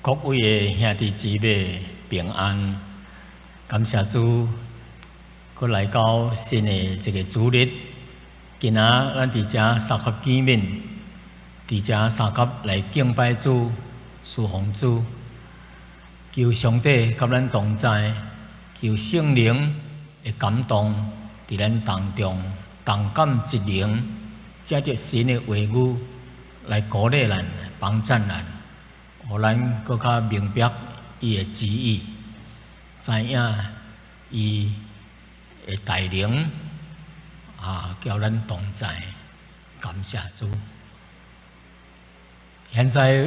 各位的兄弟姊妹平安，感謝主，閣來到新的一個主日。今仔咱佇遮相合見面，佇遮相合來敬拜主、侍奉主，求上帝佮咱同在，求聖靈的感動佇咱當中，同感一靈，藉著神的話語來鼓勵咱、幫贊咱。予咱閣較明白伊的旨意，知影伊的帶領，啊，佮咱同在，感謝主。現在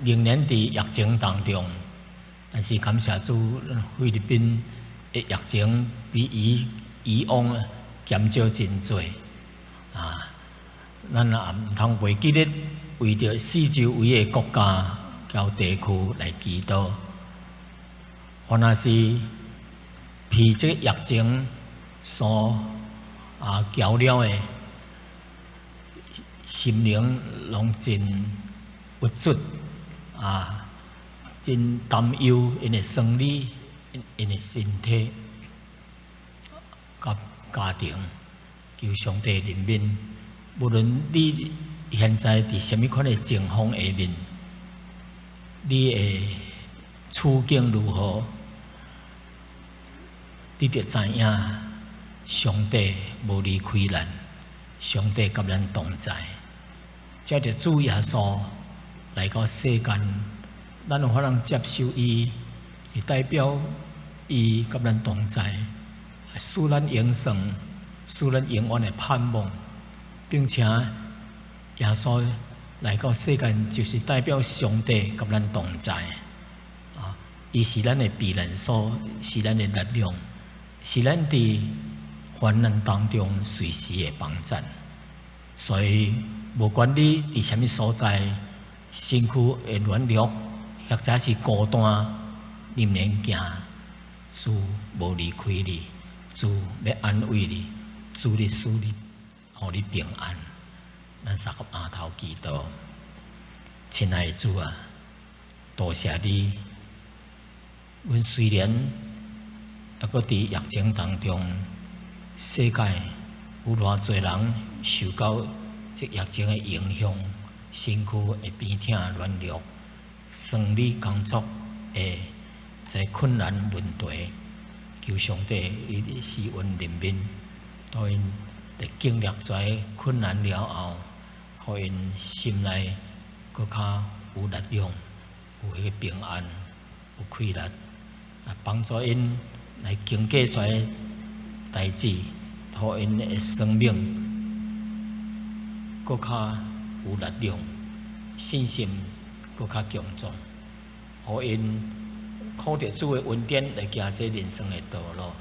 仍然佇疫情當中，但是感謝主，菲律賓的疫情比以往減少真濟，啊，咱也毋通袂記得為著四周圍的國家佮地區來祈禱，凡若是被這個疫情所攪擾的，心靈攏真鬱卒啊，真擔憂𪜶的生理、𪜶的身體佮家庭，求上帝憐憫。無論你現在佇啥物款的情況下面，你的處境如何？你著知影，上帝無離開咱，上帝佮咱同在。藉著主耶穌來到世間，咱有法通接受伊，是代表伊佮咱同在，賜咱永生，賜咱永遠的盼望，並且耶穌來到世間，就是代表上帝佮咱同在。啊，伊是咱的避難所，是咱的力量，是咱佇患難當中隨時的幫贊。所以，無管你佇啥物所在，身軀會軟弱，或者是孤單，你毋免驚，主無離開你，主欲安慰你，主咧賜你，予你平安。咱三個阿頭祈禱，親愛的主啊，多謝你。阮雖然猶閣佇疫情當中，世界有偌濟人受到這疫情的影響，身軀會變疼軟弱，生理工作會這困難問題，求上帝你施恩憐憫，當𪜶佇經歷這困難了後，予𪜶心內閣較有力量，有彼個平安，有氣力，啊，幫助𪜶來經過這代誌，予𪜶的生命閣較有力量，信心閣較強壯，予𪜶靠著主的恩典來行這人生的道路。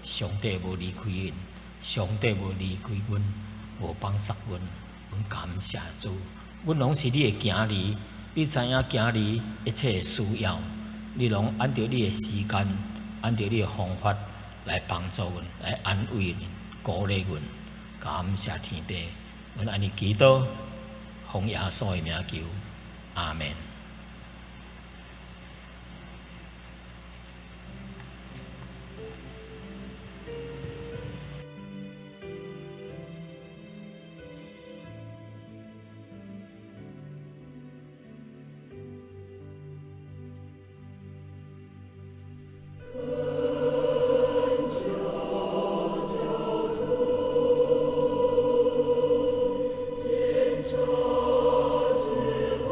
上帝無離開𪜶，上帝無離開阮，無放捨阮，阮感謝主。阮攏是你的囝兒，你知影囝兒一切的需要，你攏按著你的時間，按著你的方法來幫助阮，來安慰阮，鼓勵阮。感謝天父，阮按呢祈禱，奉耶穌的名求，阿門。懇求救主，堅強之國。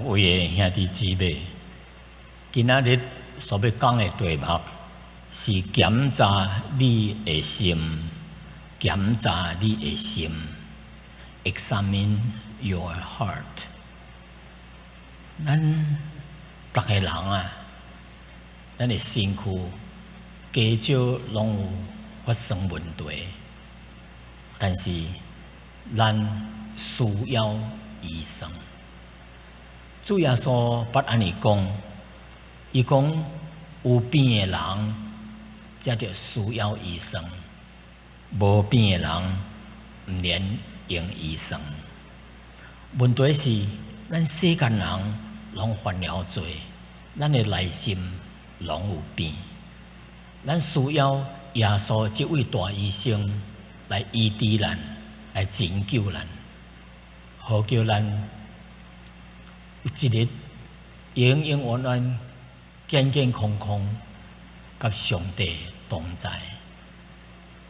位的兄弟姊妹，今仔日所欲講的題目是檢查你的心，檢查你的心，Examine your heart。咱逐个人啊，咱的身軀加少攏有發生問題，但是咱需要醫生。主耶穌捌按呢講，伊講有病的人才著需要醫生，無病的人毋免用醫生。問題是，咱世間人攏犯了罪，咱的內心攏有病，咱需要耶穌這位大醫生來醫治咱，來拯救咱，好叫咱有一日永永遠遠、健健康康，佮上帝同在，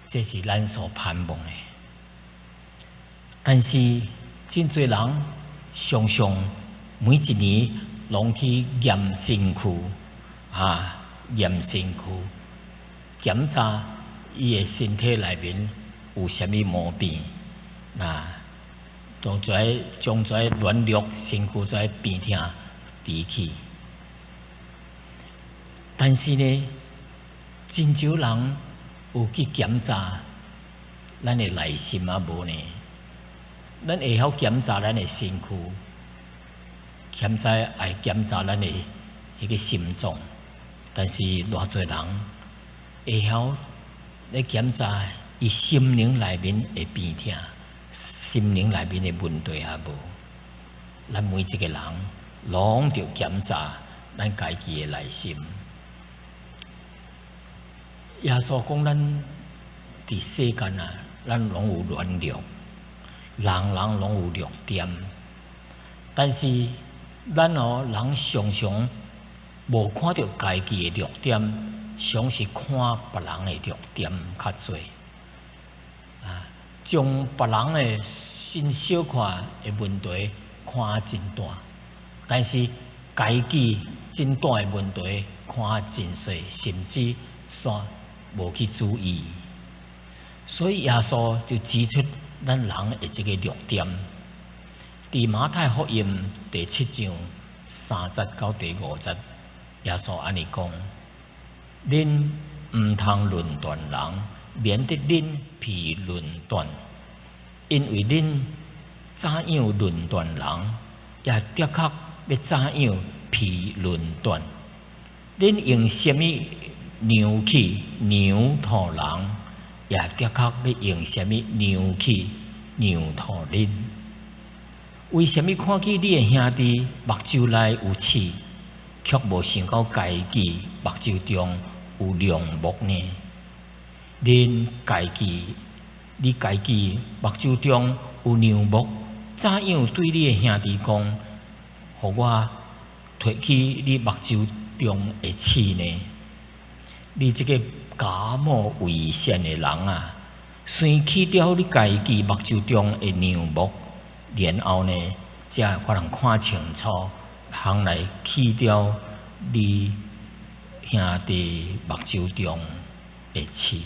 這是咱所盼望的。但是真濟人常常每一年攏去驗身軀，啊，驗身軀，檢查伊的身體內面有啥物毛病，那當這將這軟弱身軀這病痛除去。但是呢，真少人有去檢查咱的內心啊無呢？咱會曉檢查咱的身軀，檢查愛檢查咱的彼個心臟，但是偌濟人會曉咧檢查伊心靈內面的病痛，心靈內面的問題也無？咱每一個人攏著檢查咱家己的內心。耶穌講，咱佇世間啊，咱攏有軟弱，人人攏有弱點，但是咱哦人常常無看著家己的弱點，常是看別人的弱點較濟。啊，將別人的真小看的問題看真大，但是家己真大的問題看真細，甚至煞無去注意。所以耶穌就指出咱人的這個弱點。佇馬太福音第七章三節到第五節，耶穌按呢講：恁毋通論斷人，免得恁被論斷。因為恁怎樣論斷人，也的確欲怎樣被論斷。恁用啥物量器量度人，也的確欲用啥物量器量度恁。為啥物看見你的兄弟目睭內有刺，卻無想到家己目睭中有梁木呢？恁家己，你家己目睭中有梁木，怎樣對你的兄弟講，予我提去你目睭中的刺呢？你這個假冒為善的人啊，先去掉你家己目睭中的梁木，然後呢，才會通看清楚，通來去掉你兄弟目睭中的刺。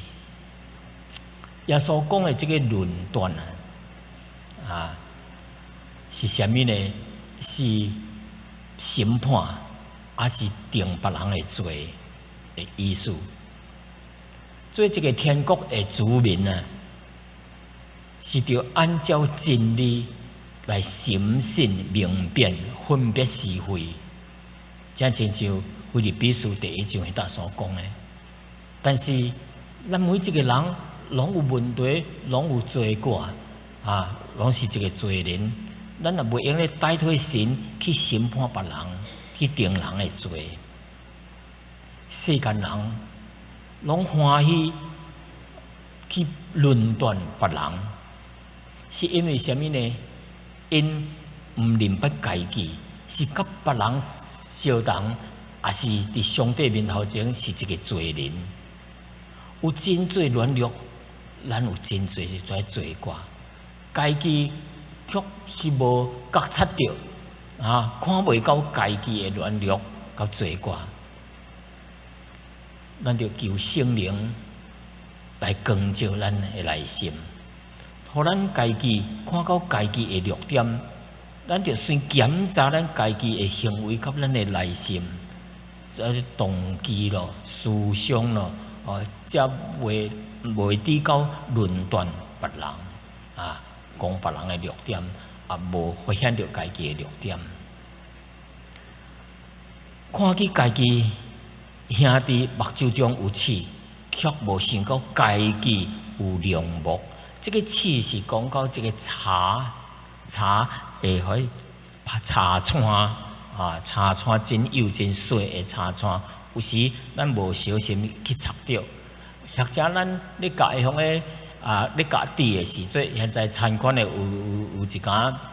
耶穌講的這個論斷啊，啊，是啥物呢？是審判，抑是定別人的罪的意思。做一個天國的子民啊，是著按照真理來審慎明辨、分別是非。這親像腓立比書第一章彼搭所講的。但是，咱每一個人攏有問題，攏有罪過啊，攏是一個罪人。咱也袂用咧代替神去審判別人，去定人的罪。世間人攏歡喜去論斷別人，是因為啥物呢？𪜶毋認捌家己，是佮別人相同，抑是佇上帝面頭前是一個罪人。有真濟軟弱，咱有真濟是這罪過，家己卻是無覺察著，啊，看袂到家己的軟弱佮罪過。咱著求聖靈來光照咱的內心，予咱家己看到家己的弱點，咱著先檢查咱家己的行為佮咱的內心，動機咯、思想咯，哦，才袂至到論斷別人，啊，講別人的弱點，也無發現著家己的弱點，看見家己兄弟目睭中有刺，卻無想到家己有梁木。這个刺是講到這个柴，柴會予柴炭啊，柴炭真幼真細的柴炭，有時咱無小心去插著，或者咱咧共向咧啊咧鉸鐵的時陣，現在餐館的有一間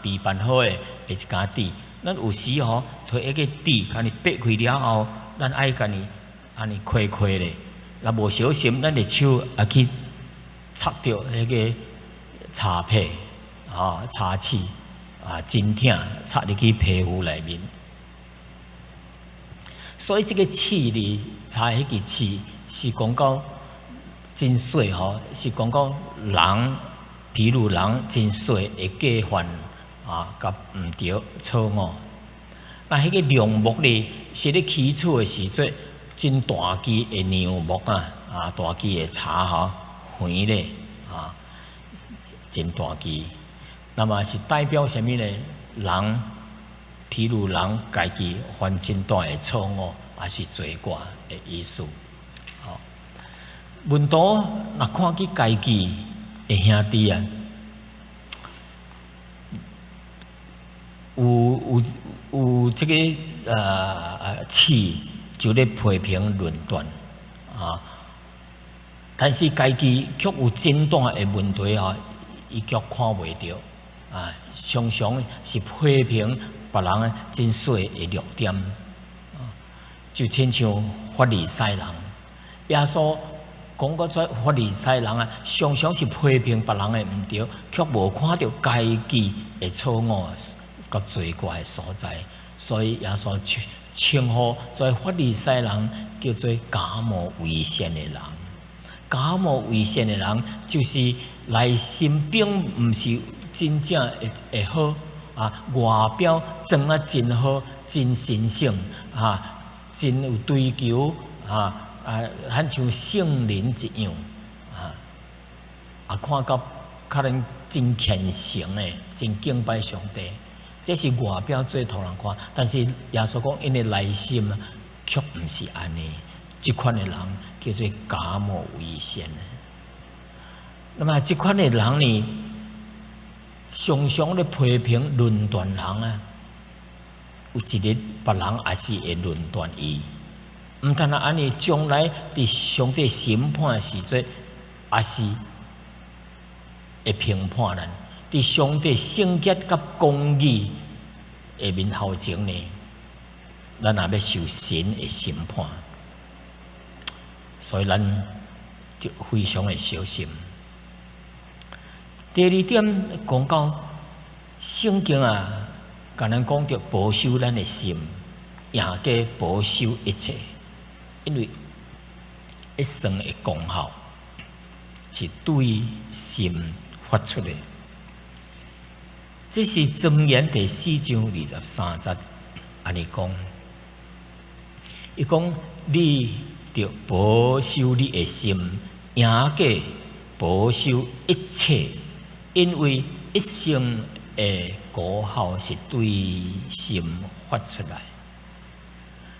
備辦好的一間鐵，咱有時吼提彼个鐵，共伊擘開了後，咱愛共伊按呢開開咧，若無小心，咱的手也去插著彼个柴皮，啊，柴刺，啊，真疼，插入去皮膚內面。所以這个刺呢，柴彼个刺是講到真細吼，是講到人，譬如人真細會過犯啊，佮毋對錯誤。那彼个梁木呢，是咧起厝的時陣，真大支的梁木啊，啊，大支的柴吼，橫咧啊，真大支。那麼是代表啥物呢？人，譬如人家己犯真大的錯誤，抑是罪過的意思。吼，門徒若看見家己的兄弟啊，有這个刺，就咧批評論斷啊，但是家己卻有真大的問題吼，伊卻看袂著啊，常常是批評別人真細的弱點，啊，就親像法利賽人，耶穌講過這法利賽人啊，常常是批評別人的毋對，卻無看著家己的錯誤佮罪過的所在，所以耶穌稱呼這法利賽人叫做假冒為善的人。假冒為善的人，就是內心並毋是真正會好啊，外表裝啊真好，真神聖啊，真有追求啊啊，親像聖人一樣啊，啊看到可能真虔誠的，真敬拜上帝。這是外表做予人看，但是耶穌講，𪜶的內心卻毋是按呢。這款的人叫做假冒為善的。那麼這款的人呢，常常咧批評論斷人啊，有一日別人也是會論斷伊。毋但若按呢，將來佇上帝審判的時陣，也是會評判咱。佇上帝聖潔佮公義的面頭前呢，咱也欲受神的審判，所以咱就非常的小心。第二點講到聖經啊，共咱講著保守咱的心，贏過保守一切，因為一生的功效是對心發出的。這是箴言第四章二十三節，按呢講，伊講你著保守你的心，贏過保守一切，因為一生的果效是對心發出來。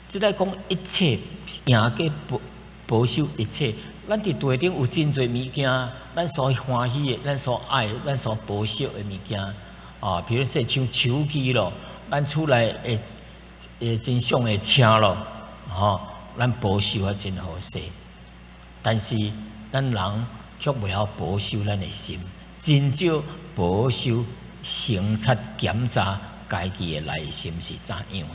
這來講一切贏過保守一切，咱佇地頂有真濟物件，咱所歡喜的，咱所愛，咱所保守的物件。啊，比如說像手機咯，咱厝內會會真爽的車咯，吼，咱保守啊真好勢。但是咱人卻袂曉保守咱的心，真少保守省察檢查家己的內心是怎樣的？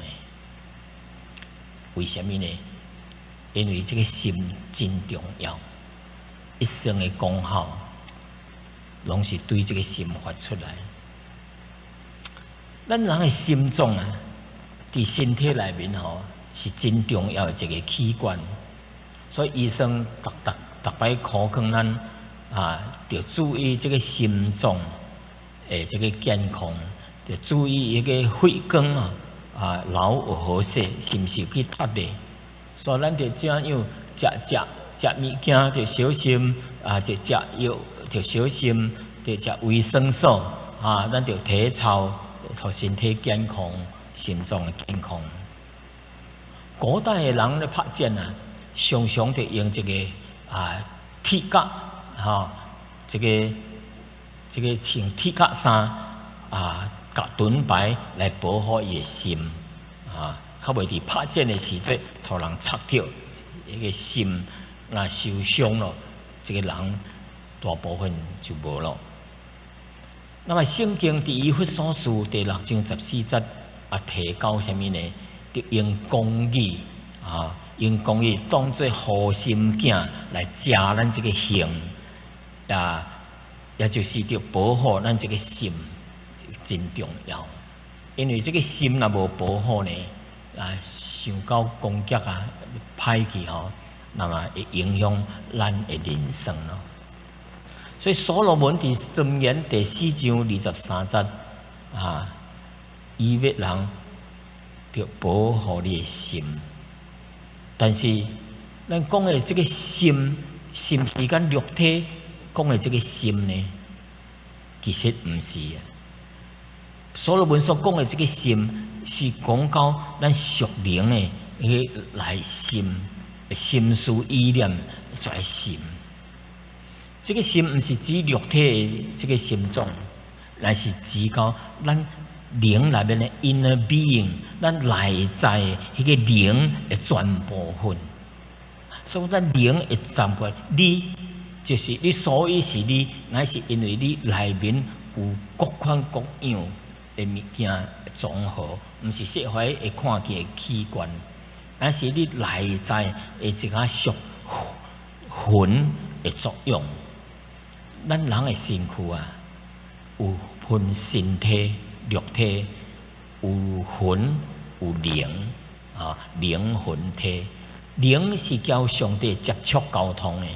為啥物呢？因為這个心真重要，一生的功效，攏是對這个心發出來。咱人的心臟啊，佇身體內面吼是真重要的一個器官，所以醫生逐逐逐擺苦勸咱啊，著注意這個心臟的這個健康，著注意彼個血管啊，啊流有好勢，是毋是去塞的？所以咱著怎樣食食食物件著小心，啊，著食藥著小心，著食維生素啊，咱著體操，予身體健康，心臟的健康。古代的人咧拍戰啊，常常著用這個啊鐵甲，吼，這個穿鐵甲衫啊，共盾牌來保護伊的心啊，較袂佇拍戰的時陣，予人插著，彼個心若受傷咯，這個人大部分就無咯。那麼聖經佇以弗所書第六章十四節啊，提到啥物呢？著用公義啊，用公義當做護心鏡來遮咱這個形啊，也就是著保護咱這個心，真重要。因為這個心若無保護呢，啊，受到攻擊啊，歹去吼，那麼會影響咱的人生咯。所以所羅門佇箴言第四章二十三節啊，伊欲人著保護你的心，但是咱講的這個心，是毋是咱肉體講的這個心呢？其實毋是啊。所羅門所講的這個心，是講到咱屬靈的彼個內心、心思意念這心。這個心毋是指肉體的這個心臟，乃是指講咱靈內面的 inner being，咱內在彼個靈的全部分。所以咱靈的全部，你就是你，所以是你，乃是因為你內面有各款各樣的物件綜合，毋是說會會看見的器官，乃是你內在的一個屬魂的作用。咱人的身軀啊，有分身體、肉體，有魂、有靈啊，靈魂體。靈是佮上帝接觸溝通的。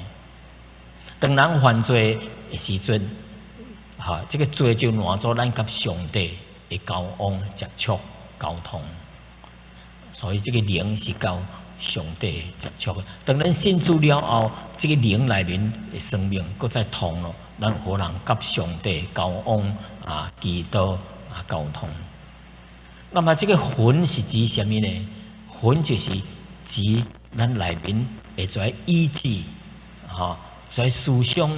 當人犯罪的時陣，哈，這個罪就攔阻咱佮上帝的交往、接觸、溝通。所以這個靈是佮上帝接觸。當咱信主了後，這個靈內面的生命閣再通咯，咱予人佮上帝交往啊，祈禱啊，溝通。那麼這個魂是指啥物呢？魂就是指咱內面會做意志，吼，做思想，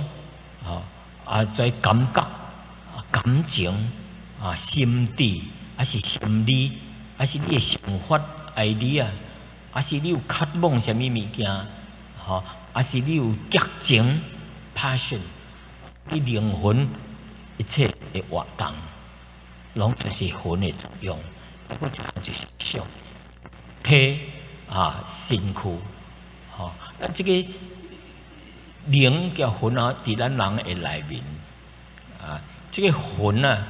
吼，啊，做感覺、感情啊、心智，抑是心理，抑是你的想法、idea，抑是你有渴望啥物物件，吼，抑是你有激情 passion，你靈魂一切的活動，攏就是魂的作用。一個就是屬體啊，身軀，吼，那這個靈佮魂啊，佇咱人的內面啊，這個魂啊，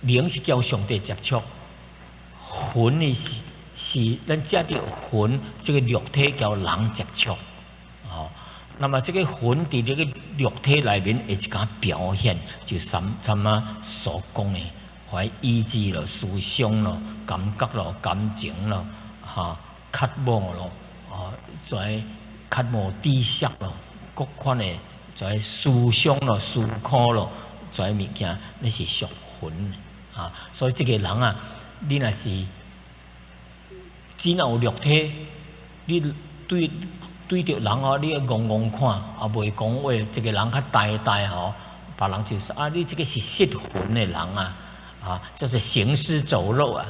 靈是佮上帝接觸，魂呢是是咱藉著魂這個肉體佮人接觸，吼。那麼這個魂佇這個肉體內面的一個表現，就參參仔所講的，懷意志咯、思想咯、感覺咯、感情咯、哈、渴望咯、啊，在渴望知識咯，各款的在思想咯、思考咯，這物件，那是屬魂啊。所以這個人啊，你若是只有肉體，你對對著人哦，你戇戇看，啊袂講話，這個人較呆呆吼，別人就說啊，你這個是失魂的人啊，啊，就是行屍走肉啊，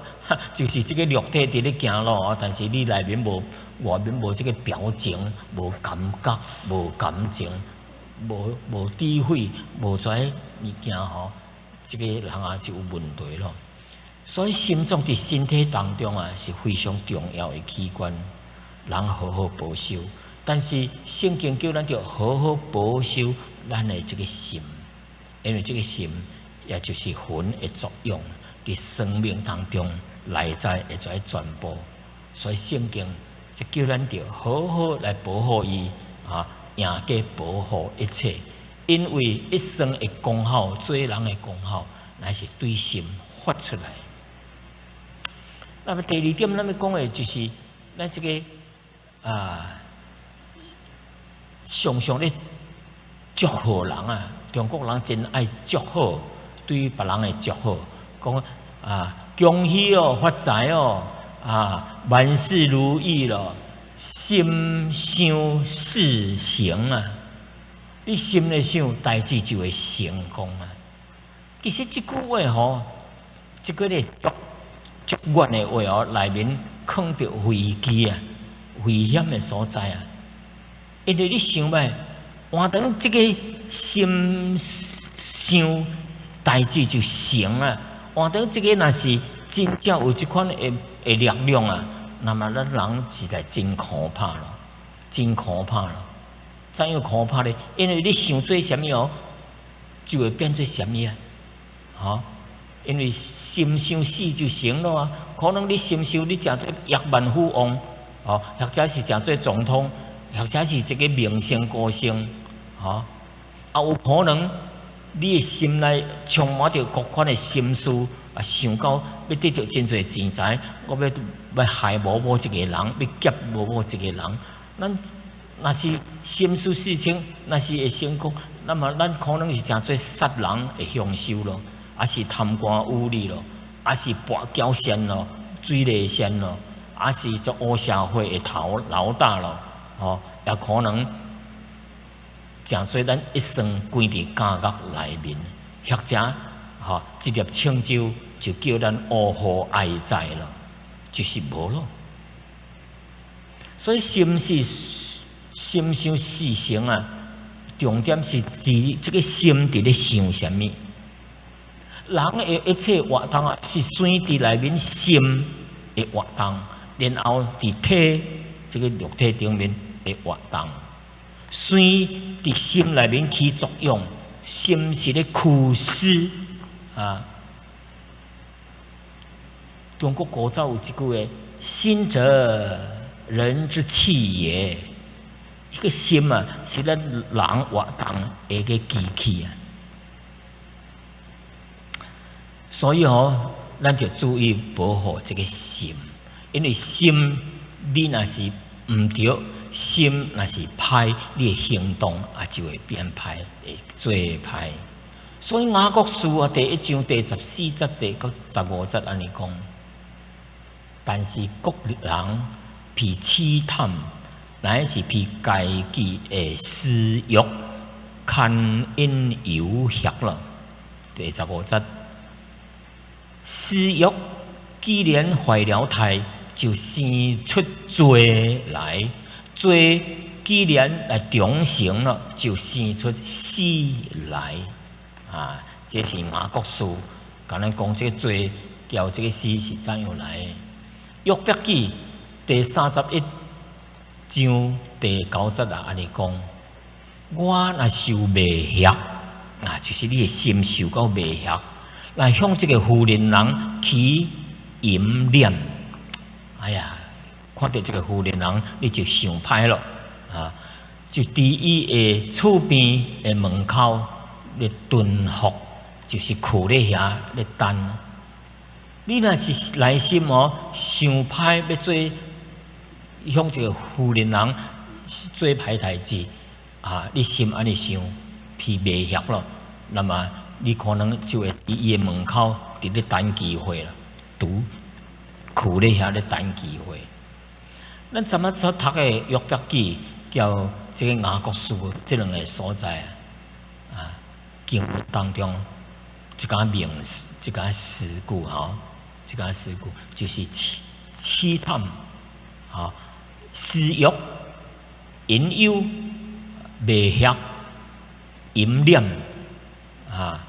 就是這個肉體佇咧行路，但是你內面無外面無這個表情，無感覺，無感情，無無智慧，無這物件吼，這個人啊就有問題咯。所以心臟佇身體當中啊是非常重要的器官，人好好保守。但是聖經叫咱著好好保守咱的這個心，因為這個心也就是魂的作用，佇生命當中內在會做傳播。所以聖經就叫咱著好好來保護伊啊，贏過保護一切。因為一生的功效，做人的功效，乃是對心發出來。那麼第二點，咱欲講的就是咱這個啊，常常咧祝賀人啊，中國人真愛祝賀，對別人的祝賀，講啊，恭喜哦，發財哦，啊，萬事如意咯，心想事成啊！你心咧想，代誌就會成功啊！其實這句話吼，這個咧祝祝願的話哦，內面囥著危機啊、危險的所在啊。因為你想欲，換當這個心想代誌就成啊！換當這個若是真正有這款的力量啊，那麼咱人實在真可怕咯，真可怕咯。怎樣可怕咧？因為你想做啥物哦，就會變做啥物啊？吼！因為心想事就成咯啊！可能你心想你成做億萬富翁，哦，或者是成做總統，或者是一個明星歌星，吼，啊，有可能你的心內充滿著各款的心思，啊，想到欲得著真濟錢財，我欲害某某一個人，欲劫某某一個人，咱若是心思事情，若是會成功，那麼咱可能是成做殺人的兇手咯，抑是貪官污吏咯，抑是跋筊仙咯、水泥仙咯，抑是做黑社會的頭老大咯，吼，也可能成做咱一生關佇監獄內面，或者吼一粒清酒就叫咱烏號哀哉咯，就是無咯。所以心是心想事成啊，重點是佇這個心佇咧想啥物。人的一切活動啊，是先佇內面心的活動，然後佇體這個肉體頂面的活動。先佇心內面起作用，心是咧驅使啊。中國古早有一句話：心者，人之器也。這個心啊，是咱人活動的一個機器啊。所以吼，咱就注意保護這個心，因為心你若是毋對，心若是歹，你的行動也就會變歹，會做歹。所以雅各書啊，第一章第14節第到15節按呢講。但是各人被試探，乃是被家己的私欲牽引誘惑了。第15節，私欲既然懷了胎，就生出罪來；罪既然來長成了，就生出死來。啊，這是雅各書共咱講，這個罪佮這個死是怎樣來的？約伯記第31章第9節啊，按呢講：我若受迷惑，啊，就是你的心受到迷惑，來向這個婦人人起淫念。哎呀，看著這個婦人人，你就想歹咯，啊，就佇伊的厝邊的門口咧蹲伏，就是跍咧遐咧等。你若是內心哦想歹，欲做向這個婦人人做歹代誌啊！你心按呢想，被迷惑咯，那麼你可能就會佇伊的門口佇咧等機會啦，拄跍咧遐咧等機會。咱昨仔所讀的約伯記，佮這個雅各書這兩個所在啊，啊經文當中，這個名詞，這個詞句吼。這個詞句就是試探，吼，私欲、引誘、迷惑、淫念，啊，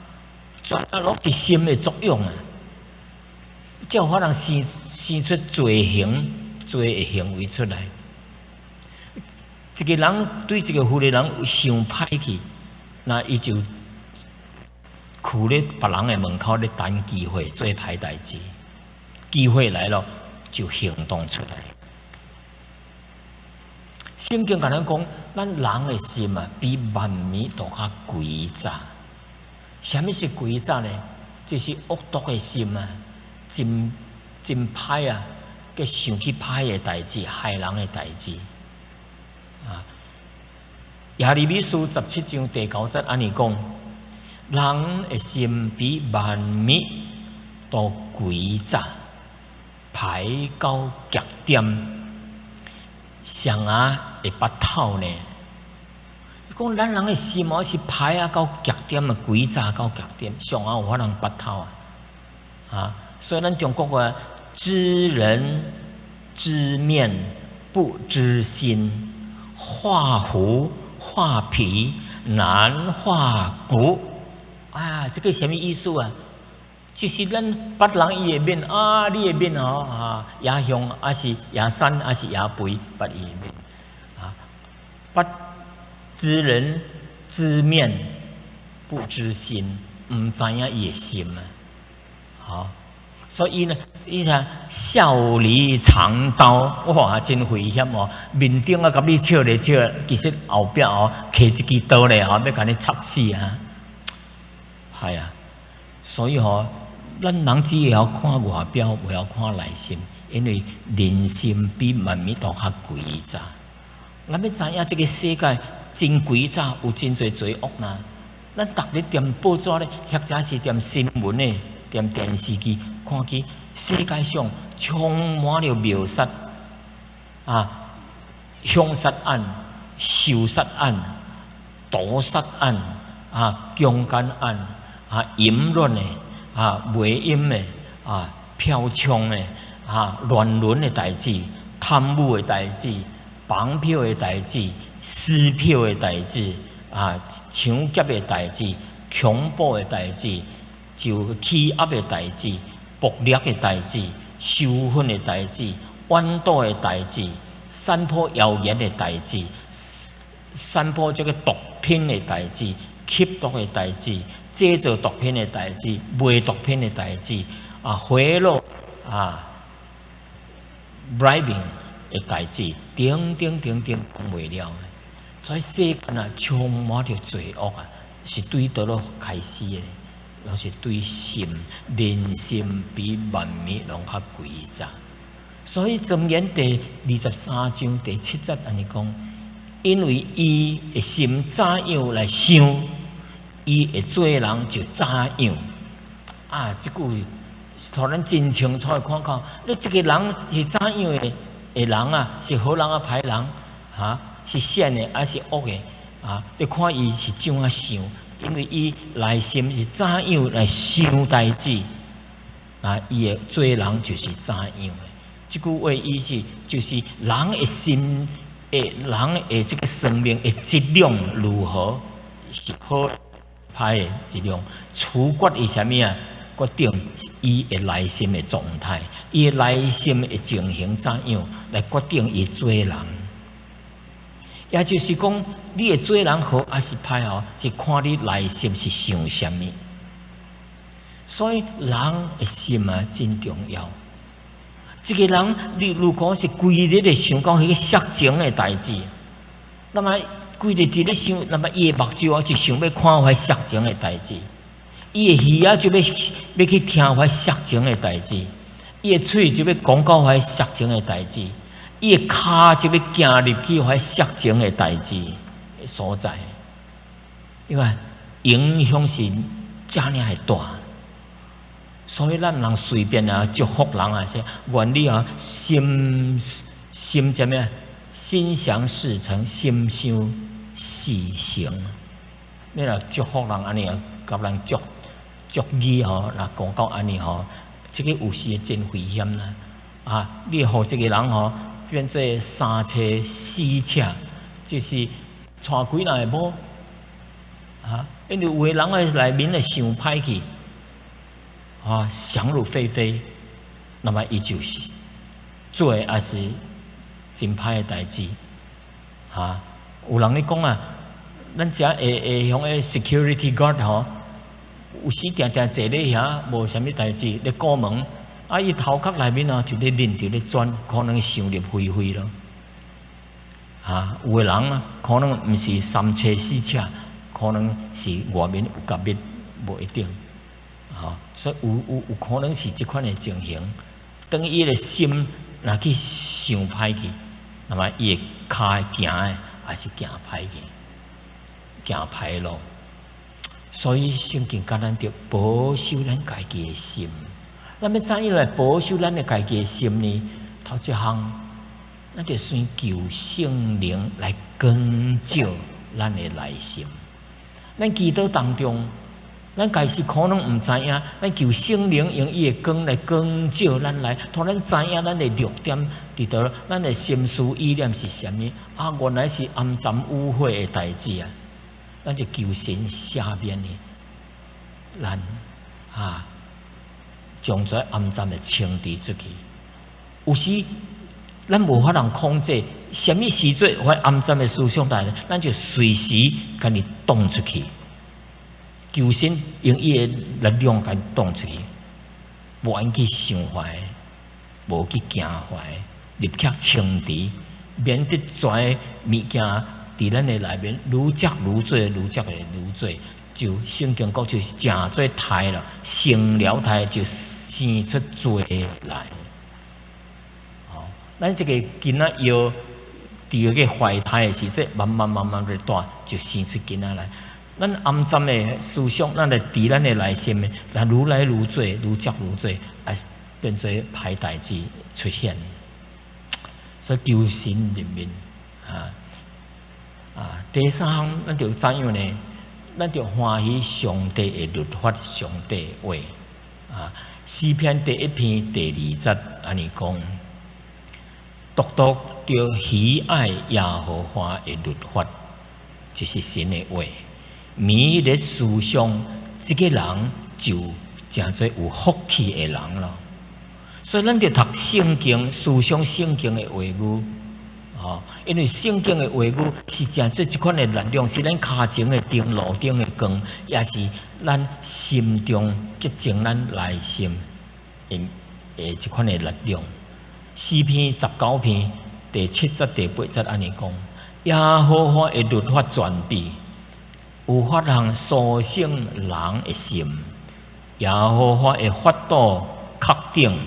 全部攏是心的作用啊！才有可能生出罪行、罪的行為出來。一個人對一個婦人人想歹去，那伊就跍囥咧別人的門口咧等機會做歹代誌，機會來了就行動出來。聖經共咱講，咱人的心啊，比萬物都較詭詐。啥物是詭詐呢？就是惡毒的心啊，真真歹啊，閣想去歹的代誌，害人的代誌。啊，耶利米書17章第9節按呢講：人的心比萬物都詭詐，歹到極點。誰仔會捌透呢？伊講咱人的心哦，是歹啊到極點啊，詭詐到極點，誰仔有法通捌透啊？啊，所以咱中國話知人知面不知心，畫虎畫皮難畫骨。啊，這個啥物意思啊？就是咱捌人伊的面啊，你的面吼啊，也凶，抑是也瘦，抑是也肥，捌伊的面啊，捌知人知面不知心，毋知影伊的心啊，好，所以呢，你看笑裡藏刀，哇，真危險哦！面頂啊，共你笑咧笑，其實後壁哦，揢一支刀咧吼，欲共你插死啊！係啊，所以吼，咱人只會曉看外表，袂曉看內心，因為人心比萬物都較詭詐。咱欲知影這個世界真詭詐，有真濟罪惡啦。咱逐日踮報紙咧，或者是踮新聞的、踮電視機看見世界上充滿了謀殺啊、兇殺案、仇殺案、毒殺案啊、強姦案啊、淫亂的啊、賣淫的啊、嫖娼的啊、亂倫的代誌、貪污的代誌、綁票的代誌、撕票的代誌啊、搶劫的代誌、恐怖的代誌、就欺壓的代誌、暴力的代誌、糾紛的代誌、怨妒的代誌、散播謠言的代誌、散播這個毒品的代誌、吸毒的代誌、製造毒品的代誌、賣毒品的代誌、啊，賄賂啊，bribing 的代誌，等等等等，講袂了。所以世間啊，充滿著罪惡啊，是對佗落開始的？攏是對心，人心比萬物攏較詭詐。所以箴言第23章第7節按呢講，因為伊的心怎樣來想，伊的做人就怎樣。啊，這句予咱真清楚的看到，你這個人是怎樣的人啊？是好人抑歹人？哈？是善的抑是惡的？啊！你看伊是怎樣想，因為伊內心是怎樣來想代誌，啊，伊的做人就是怎樣的。這句話意思就是人的心，的人的這個生命的質量如何，是好歹的質量，取決於啥物啊？決定伊的內心的狀態，伊的內心的情形怎樣，來決定伊做人。也就是講，你的做人好抑是歹哦，是看你內心是想啥物。所以人的心啊，真重要。一個人，你如果是規日咧想講彼個色情的代誌，那麼規日佇咧想，那麼伊的目睭啊就想欲看彼色情的代誌，伊的耳仔就欲去聽彼色情的代誌，伊的喙就欲講到彼色情的代誌，伊的跤就欲行入去彼色情的代誌所在，因為影響是遮爾的大。所以咱毋通隨便啊祝福人啊，說願你啊心心啥物啊，心想事成，心想事成。你若祝福人按呢啊，共人祝祝語吼，若講到按呢吼，這個有時會真危險啦。啊，你予這個人吼變做三妻四妾，就是娶幾若个某啊，因為有的人的內面會想歹去。啊，想入非非，那麼伊就是做的也是真歹的代誌。哈，有人咧講啊，咱遮會會向個 security guard 吼，有時定定坐咧遐無啥物代誌咧顧門，啊伊頭殼內面啊就咧忍著咧轉，可能想入非非咯。啊，有的人啊，可能毋是三妻四妾，可能是外面有結蜜，無一定。啊，所以有可能是這款的情形。當伊的心若去想歹去，那麼伊的跤行的也是行歹去，行歹路。所以聖經教咱著保守咱家己的心。咱欲怎樣來保守咱的家己的心呢？頭一項，咱著先求聖靈來光照咱的內心。咱祈禱當中，咱家己可能毋知影，咱求聖靈用伊的光來光照咱來，予咱知影咱的弱點佇佗，咱的心思意念是啥物？啊，原來是暗澹污穢的代誌啊！咱就求神赦免呢，咱啊，將這暗澹的清除出去。有時咱無法通控制，啥物時陣會暗澹的思想來，咱就隨時共伊擋出去。求神用伊的力量共伊擋出去，無愛去想壞，無去驚壞，立刻清除，免得這物件佇咱的內面愈積愈多，愈積會愈多，就聖經講就是成做苔啦，成了苔就生出罪來。哦，咱這個囡仔藥佇個懷胎的時陣，慢慢慢慢的大，就生出囡仔來。咱暗澹的思想，咱來佇咱的內心的，來愈來愈多，愈積愈多，啊，變做歹代誌出現。所以求神憐憫啊！啊，第三項，咱著怎樣呢？咱著歡喜上帝的律法，上帝的話。啊，詩篇第一篇第二節按呢講：獨獨著喜愛耶和華的律法，就是神的話。迷咧思想，這個人就成做有福氣的人咯。所以咱著讀聖經，思想聖經的話語，哦，因為聖經的話語是成做這款的力量，是咱跤前的燈，路頂的光，也是咱心中潔淨咱內心的這款的力量。詩篇19篇第七節、第八節按呢講：耶和華的律法全備，有法通甦醒人的心；耶和華的法度確定，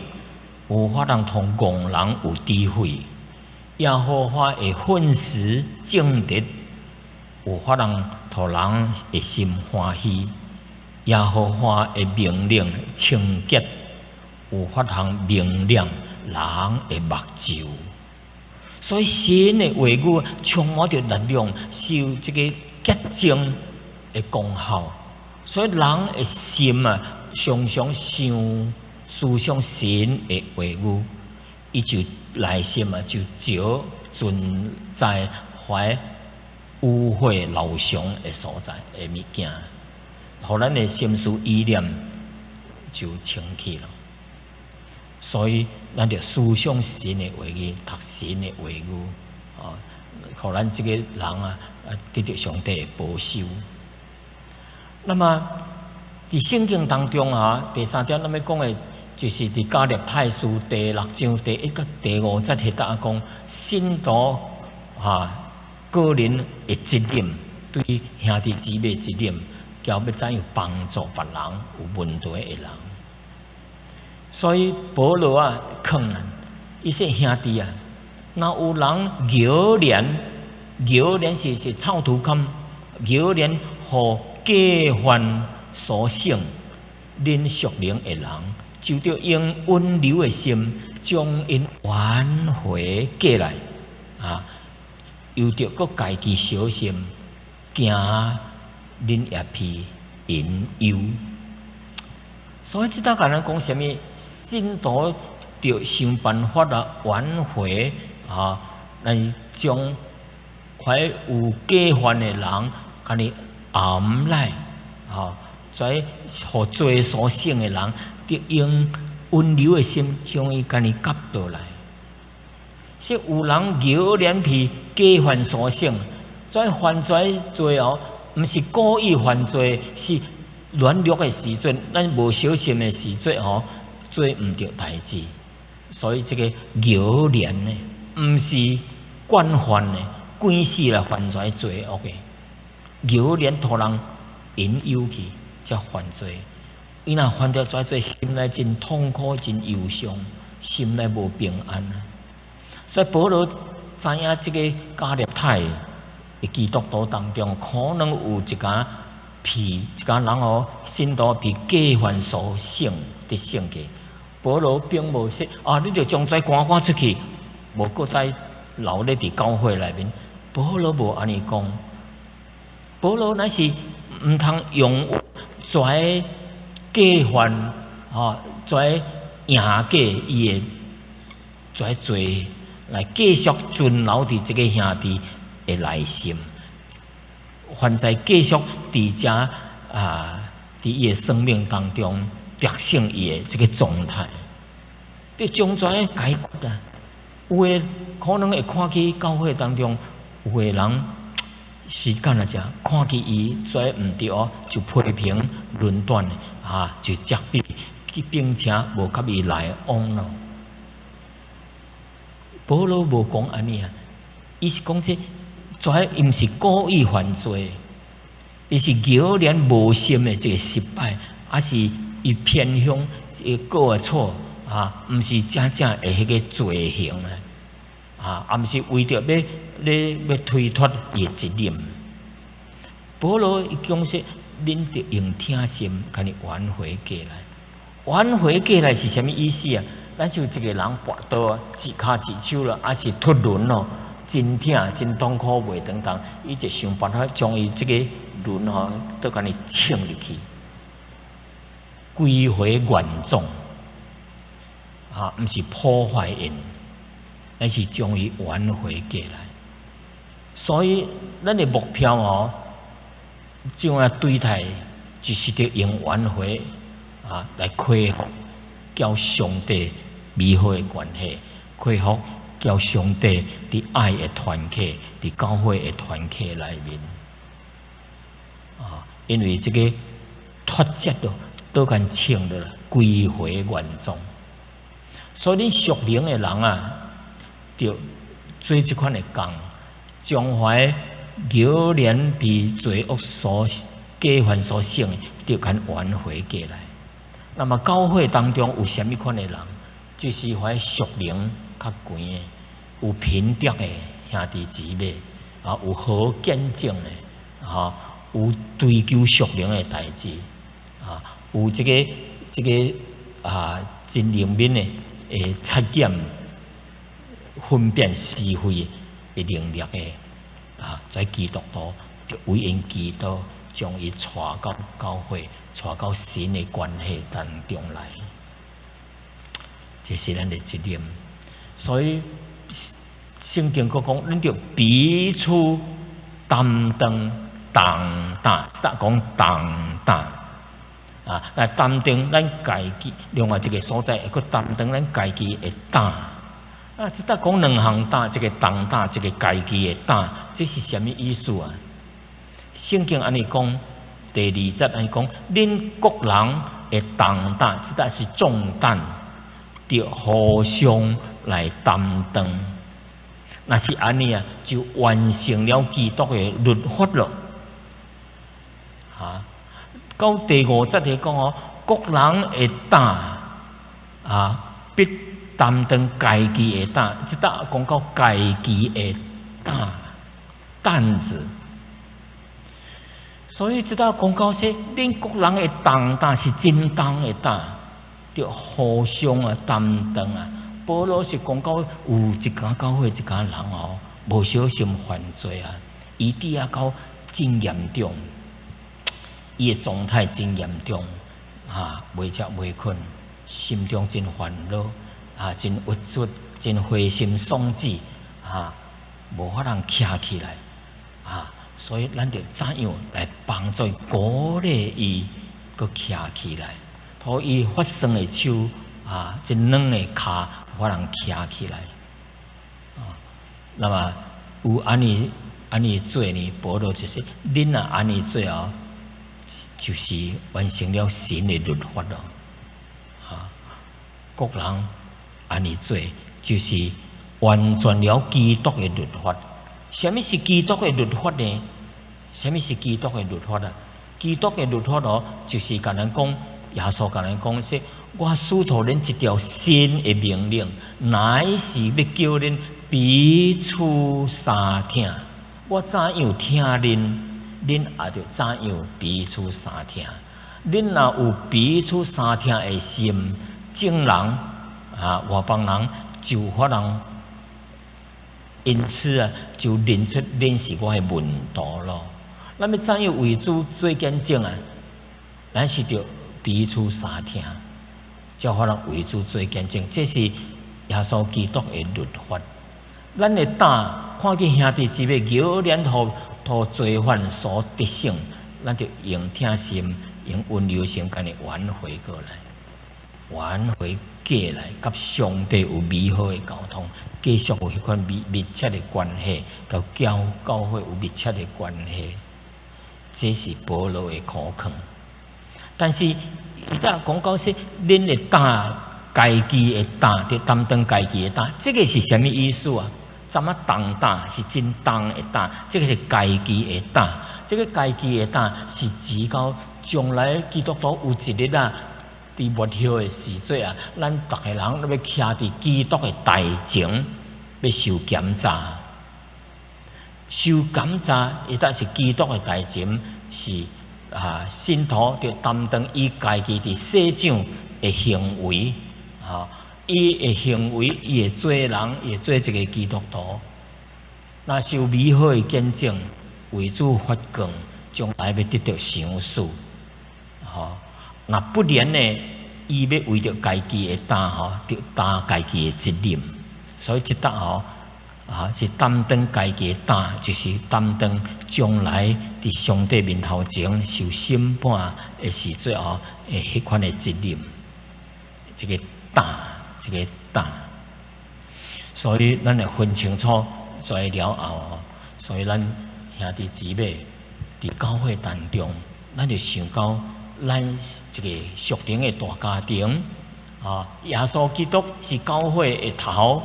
有法通予戇人有智慧；耶和華的訓詞正直，有法通予人的心歡喜；耶和華的命令清潔，有法通明亮人的目睭。所以神的話語充滿著力量，是有這個潔淨的功效。所以人的心啊，常常想思想神的話語，伊就內心啊就少存在懷污穢老常的所在的物件，予咱的心思意念就清氣了。所以，咱著思想神的話語，讀神的話語，啊，予咱這個人啊，得著上帝的保守。那麼，佇聖經當中啊，第三點咱欲講的，就是佇加拉太書第六章第一佮第五節彼搭講，信徒啊個人的責任，對兄弟姊妹責任，交欲怎樣幫助別人有問題的人。所以保羅啊，勸咱，伊說兄弟啊，若有人搖臉，搖臉是臭頭坎，搖臉予過犯甦醒，恁屬靈的人，就著用溫柔的心將𪜶挽回過來，啊，又著閣家己小心，驚恁也被引誘。所以這搭共咱講啥物？信徒著想辦法啊，挽回啊，來將塊有過犯的人，共伊掩來，啊，在予罪甦醒的人，著用溫柔的心將伊共伊夾倒來。是有人搖臉皮過犯甦醒，這犯罪罪哦，毋是故意犯罪，是軟弱的時陣，咱無小心的時陣吼，做毋著代誌。所以這個偶然的，毋是慣犯的，慣勢來犯罪罪惡的。偶然予人引誘去，才犯罪。伊若犯著罪，心內真痛苦、真憂傷，心內無平安啊。所以保羅知影這個加勒泰的基督徒當中，可能有一寡被一寡人哦，信徒被過犯所勝得勝去。保羅並無說啊，你著將這趕趕出去，無閣再留咧佇教會內面。保羅無按呢講，保羅乃是毋通容這過犯，吼，這贏過伊的這罪，來繼續存留佇這個兄弟的內心，犯罪繼續佇遮啊，佇伊的生命當中得勝伊的這個狀態，你將這解決啊。有的可能會看起教會當中有的人是敢若正看見伊做毋對哦，就批評論斷啊，就責備，並且無佮伊來往咯。保羅無講按呢啊，伊是講這這伊毋是故意犯罪，伊是偶然無心的這個失敗，抑是伊偏向伊過的錯啊，毋是真正的彼個罪行啊，啊，也毋是為著欲咧欲推脫伊的責任。保羅伊講說，恁著用疼心共伊挽回過來。挽回過來是啥物意思啊？咱像一個人跋倒，一跤一手啦，抑是脫輪咯，真疼真痛苦袂當動，伊就想辦法將伊這個輪吼，閣共伊穿入去，歸回原狀。啊，毋是破壞𪜶，而是將伊挽回過來。所以，咱的目標吼，這樣對待，就是著用挽回啊來恢復佮上帝美好的關係，恢復佮上帝佇愛的團契，佇教會的團契內面。啊，因為這個脫節咯，都共穿落來，歸回原狀。所以，恁屬靈的人啊，著做這款的工，將懷偶然被罪惡所過犯所勝的，著共挽回過來。那麼教會當中有啥物款的人？就是懷屬靈較懸的，有品德的兄弟姊妹，啊，有好見證的，啊，有追求屬靈的代誌，啊，有這個啊真靈敏的會察驗分辨是非的能力的，啊，在基督徒就為𪜶祈禱，將伊帶到教會，帶到神的關係當中來，這是咱的責任。所以聖經閣講，恁著彼此擔當重擔，講重擔啊，來擔當咱家己另外一個所在，閣擔當咱家己的擔。啊，這搭講兩項擔，一個重擔，一個家己的擔，這是啥物意思啊？聖經按呢講，第二節按呢講，恁各人的重擔，這搭是重擔，著互相來擔當。若是按呢啊，就完成了基督的律法咯。哈，到第五節來講哦，各人的擔啊，必擔當家己的擔，這搭講到家己的擔擔子。所以這搭講到說，恁各人的重擔是真重的擔，著互相啊擔當啊。保羅是講到有一家教會一家人哦，無小心犯罪啊，伊佇遐到真嚴重，伊的狀態真嚴重，啊，袂食袂睏，心中真煩惱，啊，真鬱卒，真灰心喪志，啊，無法通徛起來，啊，所以咱著怎樣來幫助鼓勵伊，閣徛起來，予伊發酸的手，啊，這軟的跤，有法通徛起來，啊，那麼有按呢按呢做呢？保羅就是，恁若按呢做哦，就是完成了神的律法咯。哈，各人按呢做，就是完全了基督的律法。啥物是基督的律法呢？啥物是基督的律法啊？基督的律法哦，就是共咱講，耶穌共咱講說，我囑託恁一條新的命令，乃是欲叫恁彼此相疼。我怎樣疼恁，恁也著怎樣彼此相疼。恁若有彼此相疼的心，眾人啊，外邦人就有法通，因此啊，就認出恁是我的門徒咯。咱欲怎樣為主做見證啊？咱是著彼此相疼，才有法通為主做見證。這是耶穌基督的律法。咱的膽看見兄弟姊妹偶然予罪犯所得勝，咱就用疼心、用溫柔心，共伊挽回過來，挽回過來，佮上帝有美好的溝通，繼續有彼款密密切的關係，佮教會有密切的關係。這是保羅的苦勸。但是伊才講到說，恁的擔，家己的擔，著擔當家己的擔，這個是啥物意思啊？怎啊重擔是真重的擔，這個是家己的擔。這個家己的擔是指到將來基督徒有一日啊，佇末後的時節啊，咱逐个人都欲徛佇基督的台前，欲受檢查。受檢查，伊才是基督的台前，是啊，信徒著擔當伊家己佇世上的行為，哈，伊的行為，伊會做人，伊會做一個基督徒。若是有美好的見證，為主發光，將來欲得著賞賜，吼。若不然呢，伊欲為著家己的擔吼，著擔家己的責任。所以這搭吼，啊，是擔當家己的擔，就是擔當將來佇上帝面頭前受審判的時陣吼，的彼款的責任。這個擔，這個擔。所以咱會分清楚，做了後，所以咱兄弟姊妹佇教會當中，咱就想到咱一個屬靈的大家庭，啊，耶穌基督是教會的頭，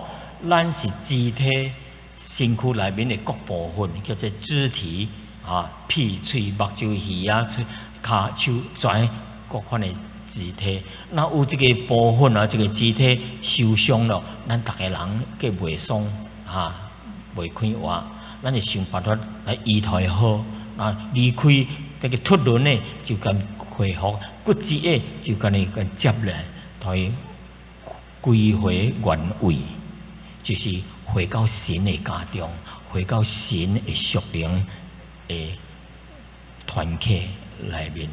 咱是肢體身軀內面的各部分，叫做肢體，啊，鼻、喙、目睭、耳仔、喙、跤、手、跩各款的肢體。若有一個部分啊，這個肢體受傷了，咱逐个人計袂爽，啊，袂快活，咱會想辦法來醫予伊好。啊，離開這個脫輪的，就共恢復；骨折的，就共伊共接來，予伊歸回原位，就是回到神的家中，回到神的屬靈的團體內面。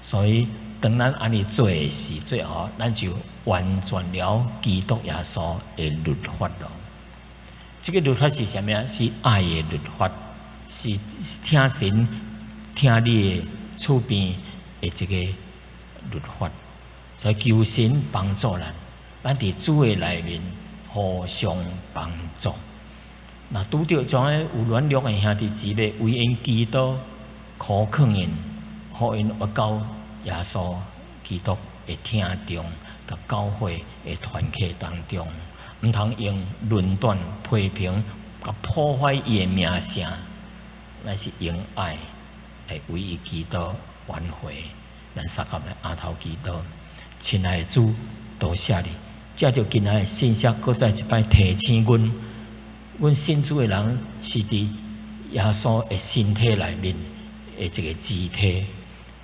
所以，當咱按呢做的時陣吼，咱就完全了基督耶穌的律法咯。這個律法是啥物啊？是愛的律法，是疼神、疼你的厝邊的這個律法。所以求神幫助咱，咱佇主的內面互相幫助。若拄著這樣有軟弱的兄弟姊妹，為𪜶祈禱苦勸𪜶，予𪜶活到耶穌基督的疼中，佮教會的團體當中，毋通用論斷、批評、佮破壞伊的名聲，乃是用愛來為伊祈禱挽回。咱相佮來阿頭祈禱，親愛的主，多謝你，藉著今仔的信息，閣再一擺提醒阮，阮信主的人是佇耶穌的身體內面的一個肢體。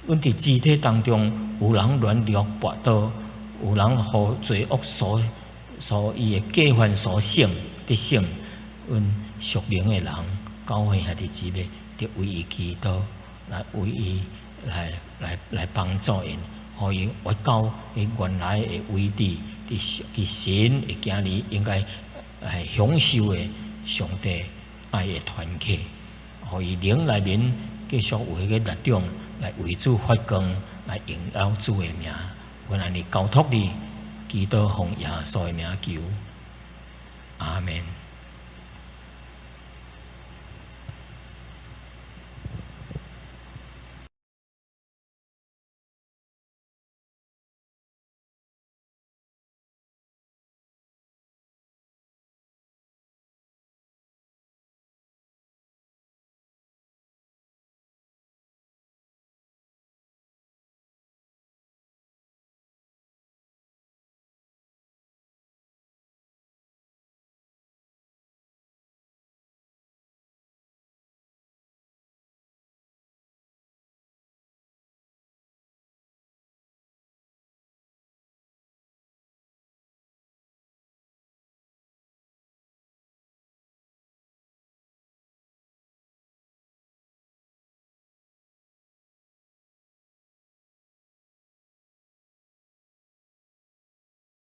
阮佇肢體當中，有人軟弱跋倒，有人予罪惡所伊的過犯所勝得勝。阮屬靈的人，教會兄弟姊妹，著為伊祈禱，來為伊來幫助𪜶，予伊活到伊原來的位置，佇神的囝兒應該來享受的上帝愛的團契，予伊靈內面繼續有彼個力量來為主發光，來榮耀主的名。阮按呢交託你，祈禱奉耶穌的名求，阿門。